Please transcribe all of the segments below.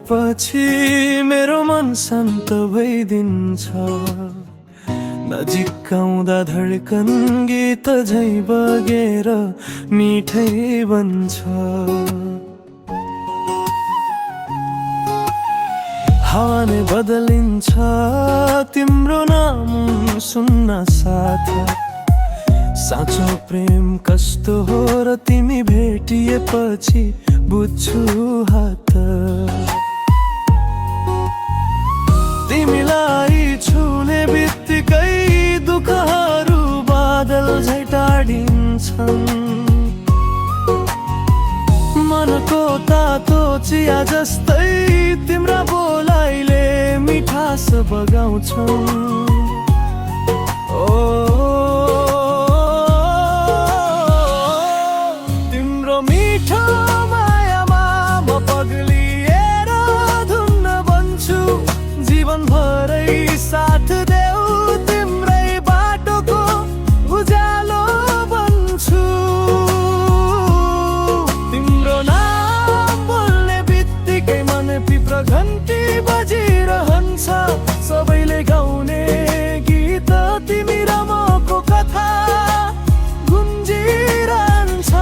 पछि मेरो मन शान्त भइदिन्छ। नजिकाउँदा धड्कन गीत झै बगेर मिठै बन्छ। हावा नै बदलिन्छ तिम्रो नाम सुन्न साथ। साँचो प्रेम कस्तो हो र तिमी भेटिएपछि बुझ्छु हात। तिमीलाई छुने बित्तिकै दुःखहरू बादल झै टाढिन्छन्। मनको तातो चिया जस्तै तिम्रा बोलाइले मिठास बगाउँछन्। तिम्रो मिठो मायामा म पग्लिएर धुन्न बन्छु। जीवनभरै साथ देऊ तिम्रै बाटोको उज्यालो बन्छु। तिम्रो नाम बोल्ने बित्तिकै मन पिप्र घन्टी बजिरहन्छ। सबैले गाउने गीत तिमी र मको कथा गुन्जिरहन्छ।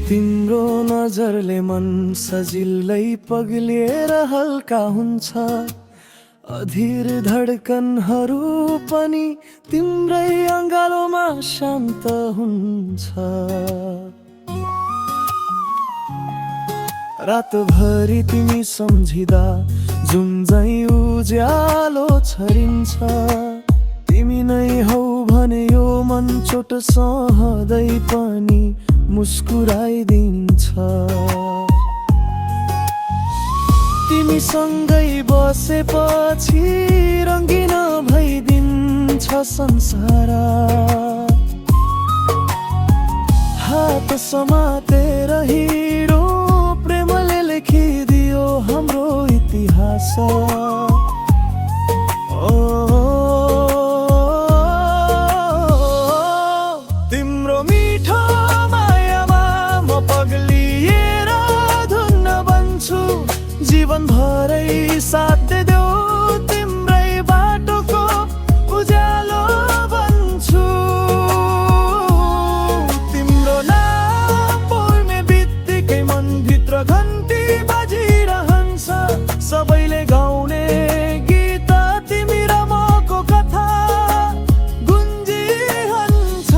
तिम्रो नजरले मन सजिलै पग्लिएर हल्का हुन्छ। अधीर धड्कनहरू पनि तिम्रै अँगालोमा शान्त हुन्छ। रातभरि तिमी सम्झिँदा जुन झै उज्यालो छरिन्छ। तिमी नै हौ भने यो मन चोट सहँदै पनि मुस्कुराइदिन्छ। तिमी सँगै बसेपछि रङ्गिन भइदिन्छ संसार। हात समातेर हिँडो प्रेमले लेखिदियो हाम्रो इतिहास। तिम्रो मिठो मायामा म पग्लिएर धुन्न बन्छु। जीवनभरै साथ देऊ तिम्रै बाटोको उज्यालो बन्छु। तिम्रो नाम बोल्ने बित्तिकै मनभित्र घन्टी बजिरहन्छ। सबैले गाउने गीत तिमी र मको कथा गुन्जिरहन्छ।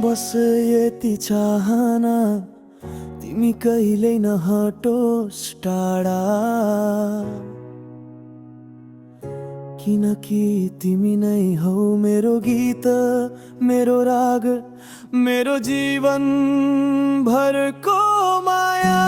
बस यति चाहना तिमी कहिल्यै नहटोस् टाढा। किनकि तिमी नै हौ मेरो गीत मेरो राग मेरो जीवन भरको माया।